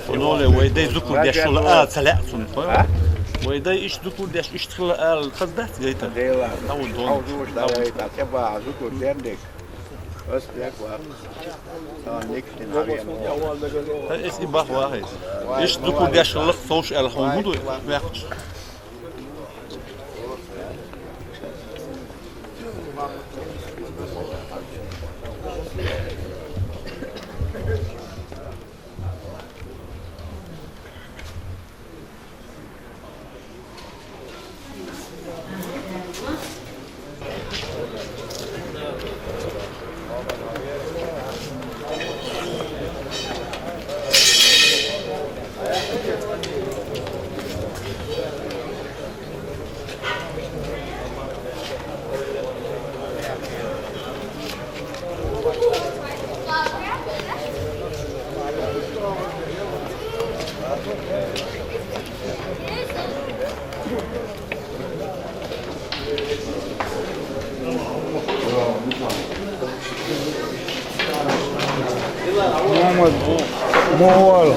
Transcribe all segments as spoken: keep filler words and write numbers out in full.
Оно ле, вай дай зукур деш хила а ца лаьа цунна, хой? А? Вай дай иштта зукур деш, иштта хила ала хаза дац гайта? Дела. Тау дон. Тау душ да гайта, те ба зукур дендек. Ас дек ва. Сан ник тин авен. Ха, эс и бах ва хай. Иштта зукур деш хила совш ала хьона хӀун ду ваьккхача? Мухьаммад Мугъал.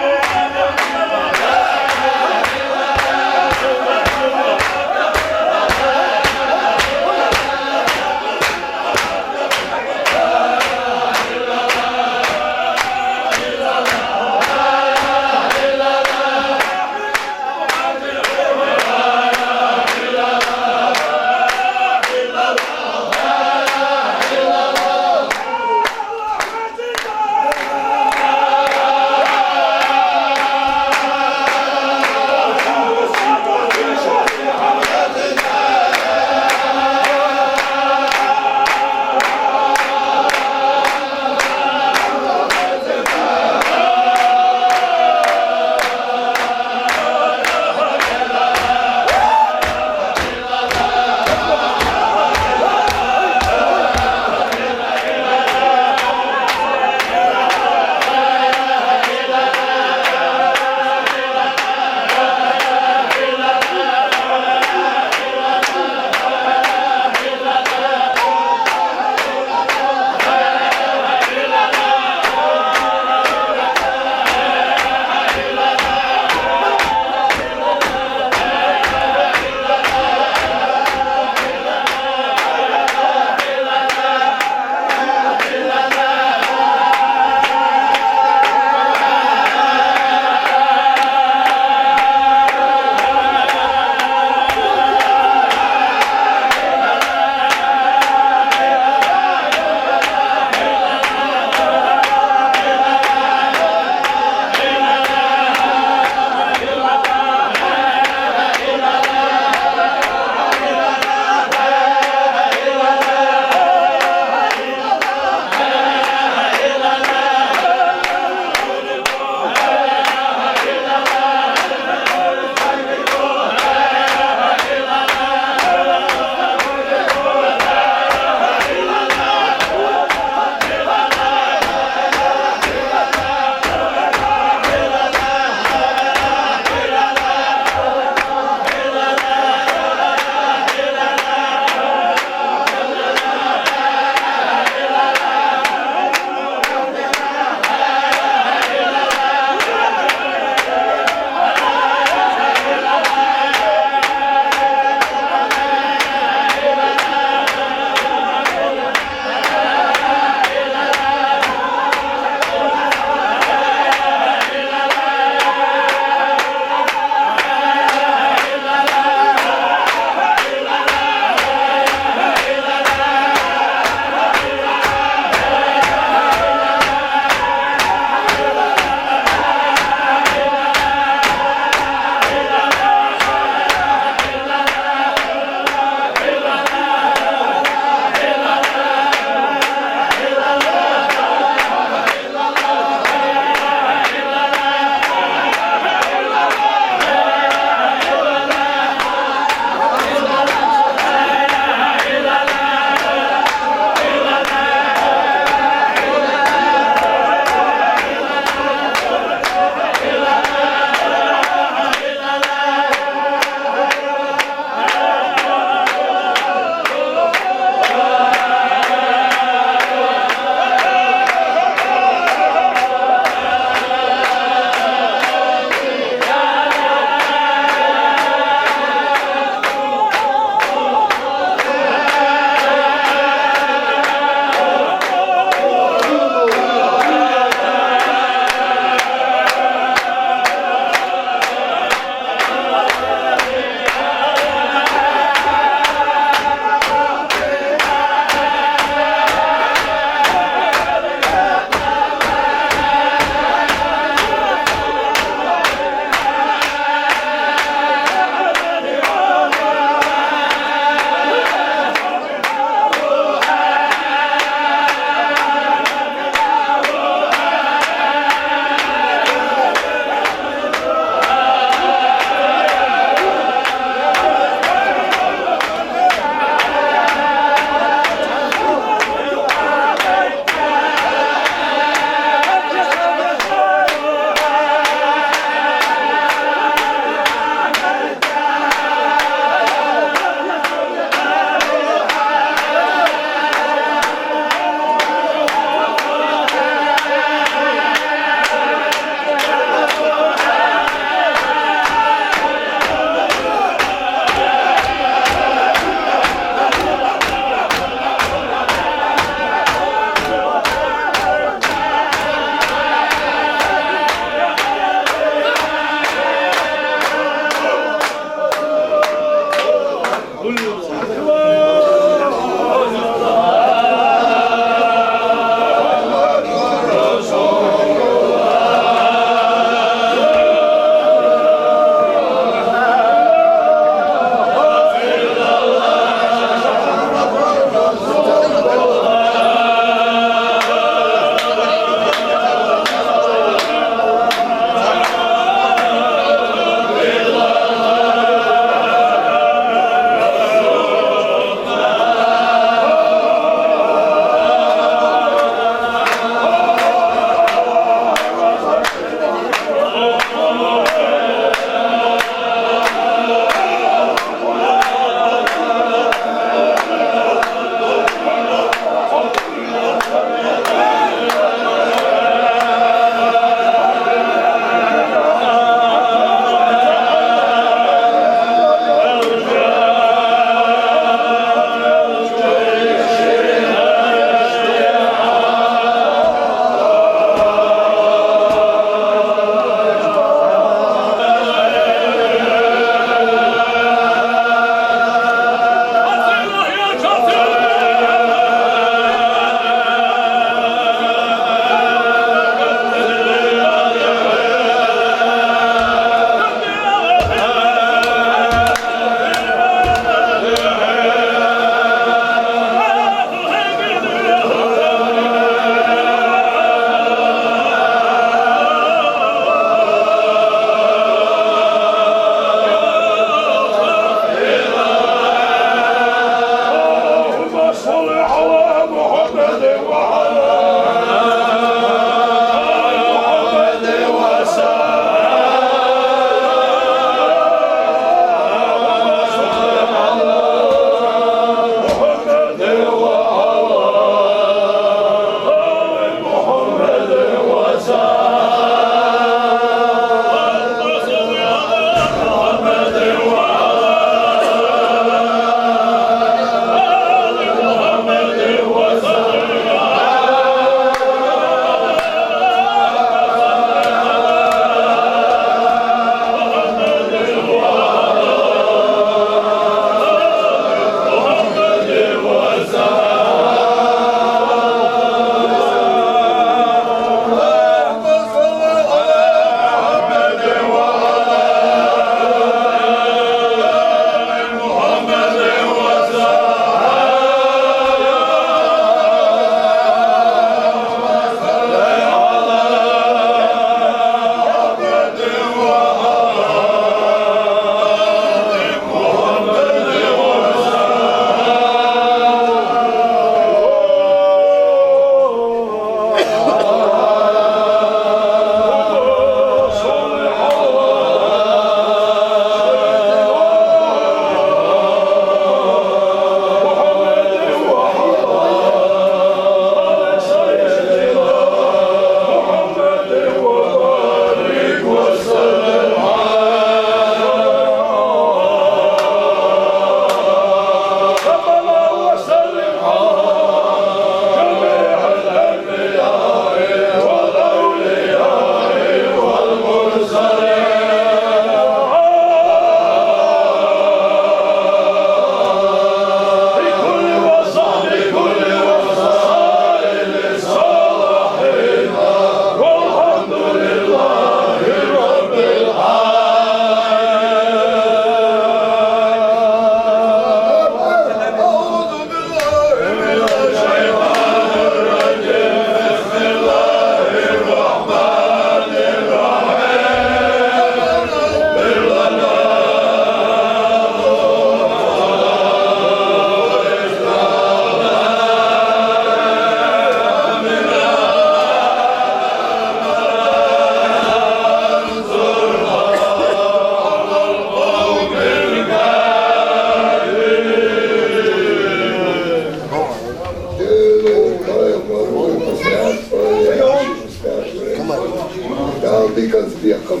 Иканцбеком.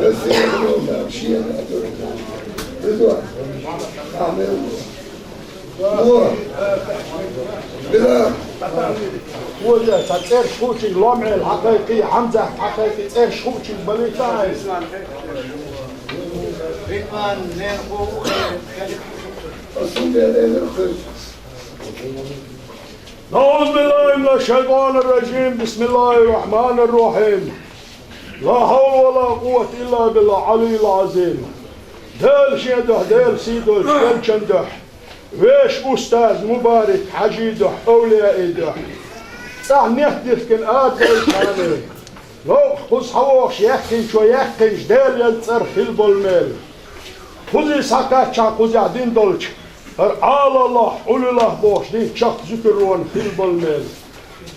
Россия, шиена. Ризва. Ахмед. О. Била. Ода, ца цӀераш хуучинга ломӀел хьакхайкхий, Хьамзат хьакхайкхий, цӀераш хуучинга балийта айса. Асун бе элер хуьйцу. أعوذ بالله من الشيطان الرجيم. بسم الله الرحمن الرحيم. لا حول ولا قوة إلا بالله العلي العظيم. Дела шен духьа, Дела сий долчу элчан духьа, вешан устаз Мубарик Хьажин духьа, овлияийн духьа. ЦӀахь нетт дихкина ада вай царна. Новкъахь кхуза хьавогӀуш яьккхинчо яьккхинчу Дела елла цӀарах хила болу мел. Кхузий схьакхаьччахь кхузехь дина долчу, хӀара Ӏалаллахь, Ӏулилахь бохуш динчу чехка зуькаронах хила болу мел.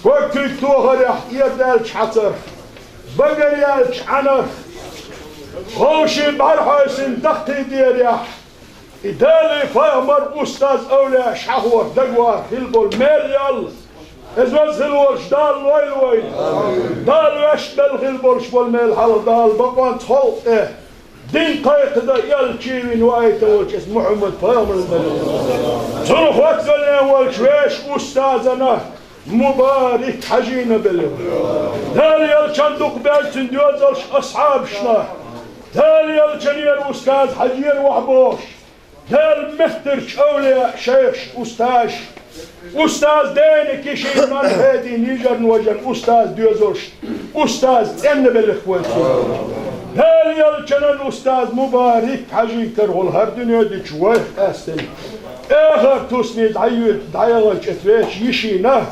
Ког куьйга тохарехь тӀера даьллачу хьацарх, багара яьллачу Ӏанарх, вовшийн бӀаьрхьойсина даккхий дерехь, и Делан пайхамар, устаз, овлияаш хьахор дагавахар хила болу мел ял. Иза веза хила волчу Дала лойла вайна. Дала ваьшна белла хила болуш болу мел хьалха Дала бакъонца халкъ тӀе дин кхайкхадан элча вина ваийта волчу иза Мухьаммад пайхамар белла. Цунна хоттавелла волчу вешан устазана Мубарик Хьажина белла. Дала елчан дукха баьлла цуьнан доьзалш, асхьабашна. Дала елчанера устаз Хьажера вахьа бохуш. Делан меттарчу овлияаш, шайхаш, устазаш. Устаз Дена Кишин, Манхедин, йижарна, важарна устаз доьзалш, устаз цӀенна белларх вай цу. Дала елчанан устаз Мубарик Хьажин карахула хӀара дуьне дича вайх къаьстина. Эхар тусний дӀайоьду, дӀаяханчу эца вешан йишина.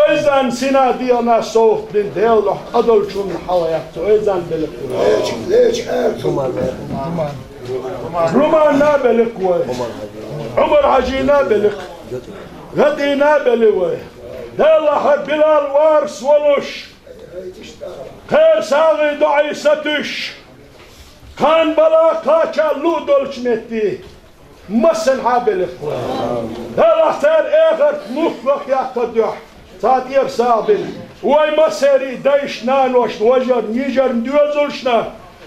Айзан сина дегӀана совгӀат бина Делан духьа къа долчунна хьалаяьхна цу айзан белларх вай. Леча, леча, аьлла. Руманна белларх вай. Ӏумар Хьажина белларх. ГӀатӀина белли вай. Делахь Билал варас волуш, кхеран сагӀин доӀий сатуьйсуш, кхана бала кхача луъ долчу метте, массанхьа белларх вай. Делахь церан эхарт мух ваха яккхар дуьхьа. Цхьа тӀера сагӀа бина. Вай массерий дайшна, наношна, важарна, йижарна, доьзалшна,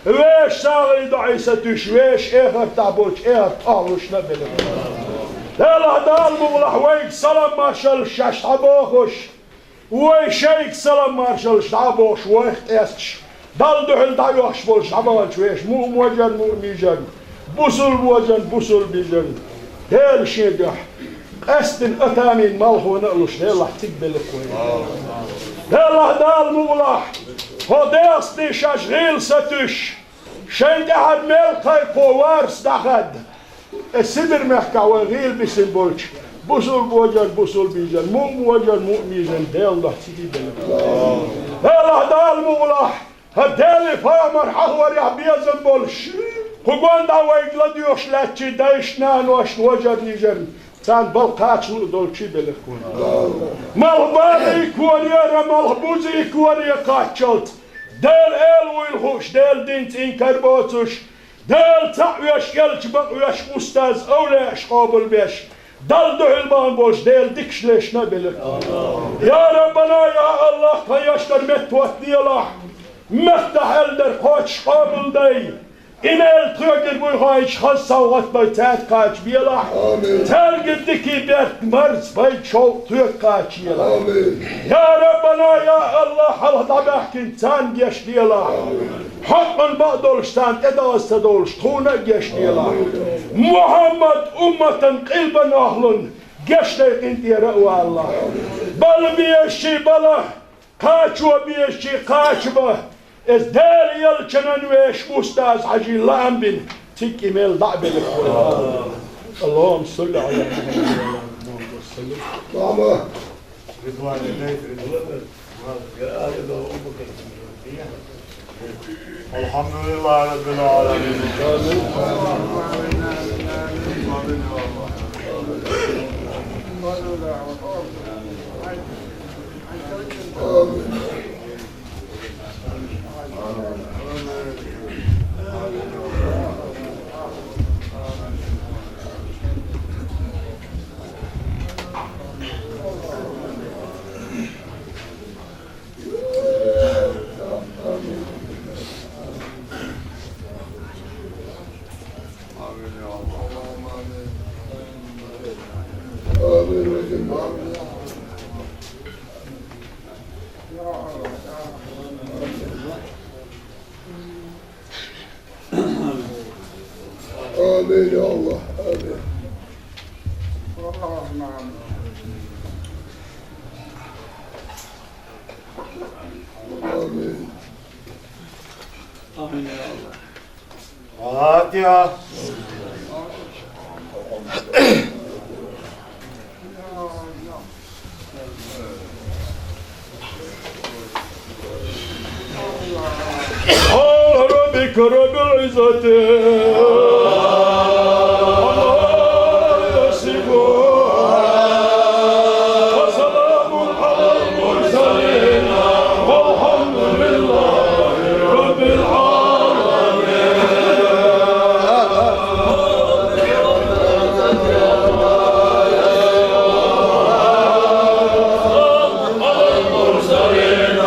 вешан сагӀий доӀий сатуьйсуш, вешан эхартахь болчу эхарт охьалушна а белларх вай. Делахь Дала мукъалахь вайга салам-маршаллаш шаьш дӀабохуш, вай шайга салам-маршаллаш дӀа а бохуш, вайх къесташ, Далла дуьхьал дӀаоьхуш болуш дӀабаханчу вешан муъман важарна, муъман йижарна, бусулба важарна, бусулба йижарна, Дела шен дуьхьа къаьсттина атамин малхона а луш, Делахь цига белларх вай. Делахь Дала мукъалахь, хӀокху дегӀастий шаьш гӀийла сатуьйсуш, шайна тӀаьхьара мел кхайкхо варас дӀахадда, э, Сибир-мехкахь вайн гӀийла бисина болчу бусулба важарна, бусулба йижарна, муъман важарна, муъман йижарна Делан духьа цига белларх вай. Делахь Дала мукъалахь, хӀара Делан пайхамар хьахорехь безам болуш, кху гонаха вайга ладоьгӀуш лаьттачу дайшна, наношна, важарна, йижарна, царна балха кхача луъ долчу белларх вай. Малхбалий корера, малхбузий коре кхаччалц, Делан эла вуйла хууш, Делан динца инкар боцуш, Дела цхьаъ веш, элча бакъ веш, устаз, овлияаш къобалбеш, Далла дуьхьал бахана болуш, Дела дикаш лешна а белларх вай. Я Раббана, я АллахӀ, тхан яш дар меттахӀотта делахь, меттахь аьлла дар кхочуш къобалдай. И мел тхоьгара буй хьоьжуш хаза совгӀат бай цаьрга кхача белахь. Амин. Цаьргара дикий берт, марз бай шовкъ тхоьга кхача елахь. Амин. Я Раббана, я АллахӀ, хьалха дӀабаьхкинчу царна гечделахь. Амин. Хьокъан бакъдолуш царна тӀедагӀаза ца довлуш, тхуна а гечделахь. Амин. Мухьаммад умматан къилбан охьалун гечдай къинтӀера а валалахь. Бала безачий бала, кхачо безачий кхача бан, иза Дела елчанан вешан устаз Хьажин лаам бина, цига и мел дӀа а белларх вай. Аллахумма салли Ӏала Мухьаммад ва саллим. Мама. Алхьамдулиллахьи Раббил Ӏаламин. آمين يا الله، آمين. آمين. آمين يا الله. فاتحة. سبحان ربك رب العزة عما يصفون. وسلام على المرسلين والحمد لله رب العالمين. وسلام على المرسلين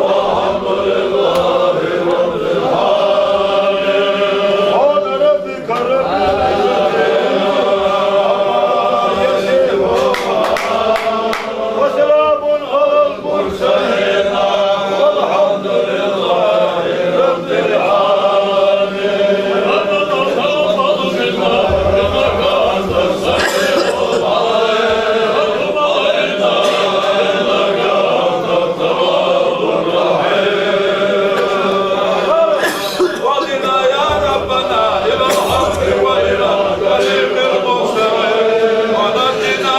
والحمد لله رب العالمين. واهدنا يا ربنا إلى الحق وإلى طريق المستقيم، ونجنا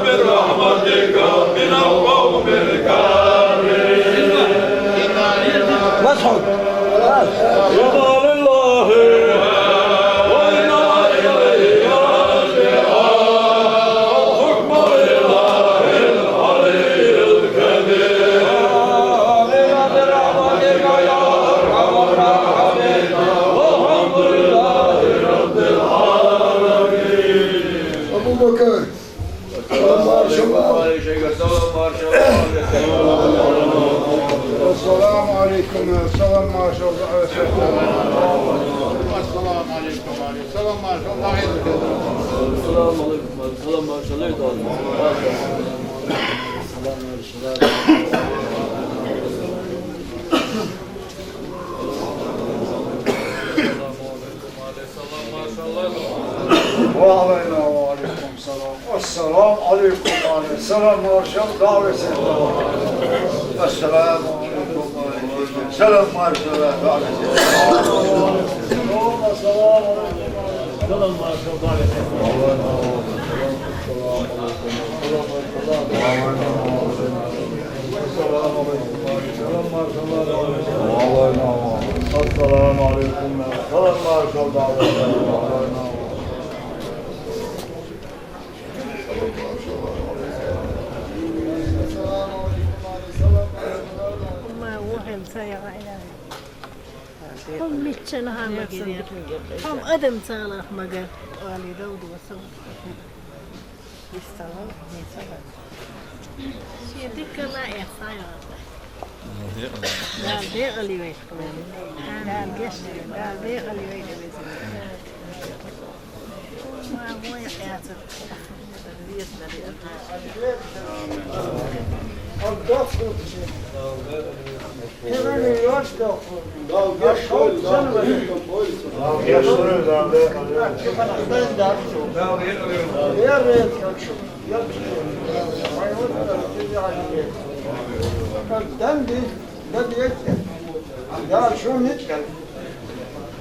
برحمتك من القوم الكافرين. مسعود. إنا لله وإنا إليه راجعون. الحكم لله العلي الكبير. آمين برحمتك يا أرحم الراحمين. والحمد لله رب العالمين. أبو بكر. سلام مارشال. السلام عليكم. سلام مارشال. السلام عليكم. سلام مارشال. السلام عليكم. سلام مارشال. وعلينا وعليكم السلام. السلام عليكم وعليكم السلام. مارشال دعوة. السلام عليكم وعليكم السلام. مارشال دعوة. السلام عليكم. السلام مارشال دعوة. السلام عليكم. السلام مارشال دعوة. السلام مارشال دعوة. Ama o hem sayağa yani. Hem mitçen hem mitçen. Hem adam sağlar magar. Ali Davud ve Savud. Şey, dikkat la ya, sayağa. Dal de Ali ve. Dal geç. Dal de Ali ve. Sen de, ne diyeceksin? Ya şu ne?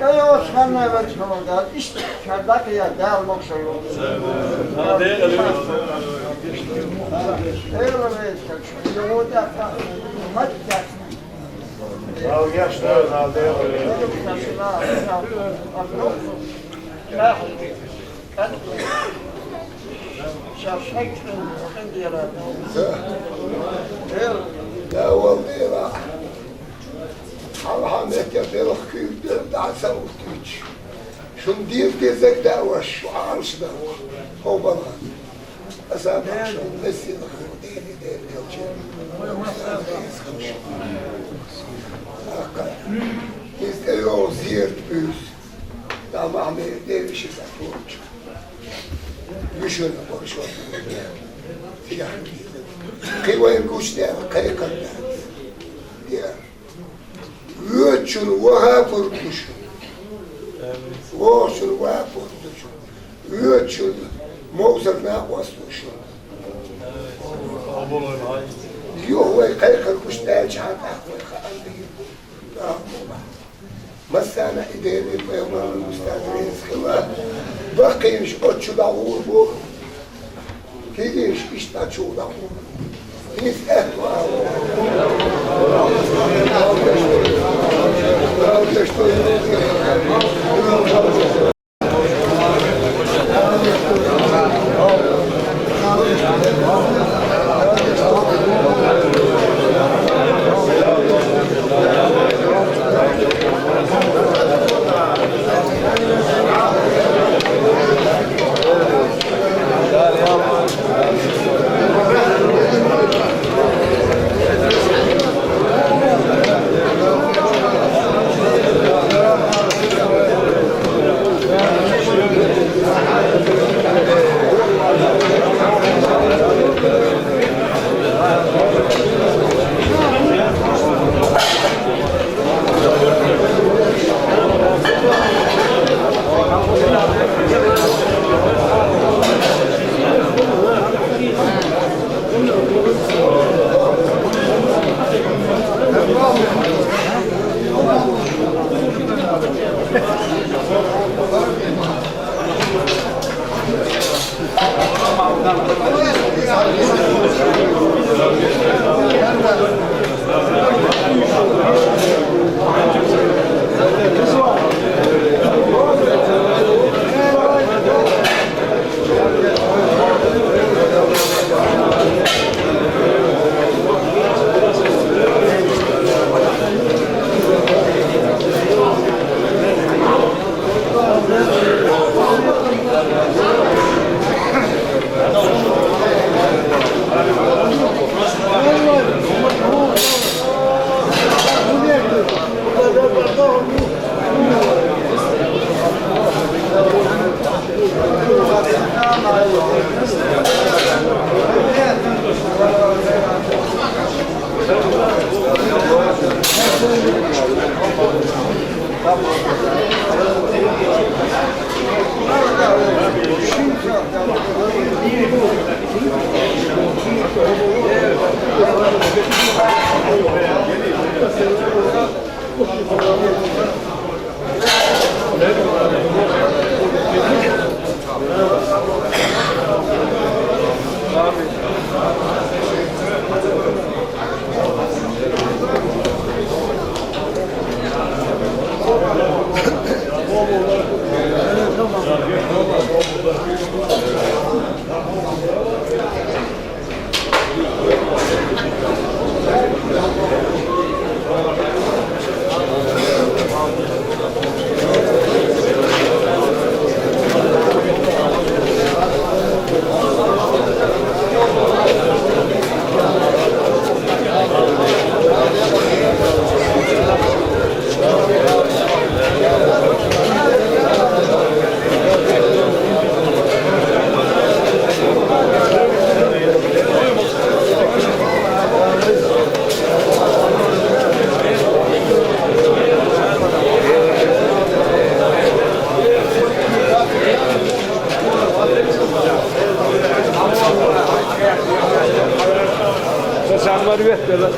Ey Osman, ne ben sana da işte çardak ya, dal mokşa yok. Ey Rabbi, şu yolda, hadi gel. Al yaşlar, al. Şaşak sen diyorlar. Ya vallahi la. Allah'ım, et ya, belki köyde daha savurtuç. Şun bir gezek daha var şu ağaçta. Hobalan. Asabak şu mesleği değil, değil, değil. Bizde yok ziyaret büyüz. Tamam, ne demişiz, borç. Düşün, borç olsun. Кхы вайна гучадаьнна кхайкхам баьнна. Воьдучун ваха пурба ду шуна. Вохучун ваха пурба ду шуна. Воьдучун мовсар накъост ду шуна. Юха вай кхайкхар гучадаьлча хьан тӀаккха вай хаан дийр. Массарна а Даьла, Пайхамара, устаза реза хилла. Баккхийнаш оццу чу дӀагӀур бу, кегийнаш иштта чу дӀагӀур бу. Иза аьттув ала. Sen var, evet, evet.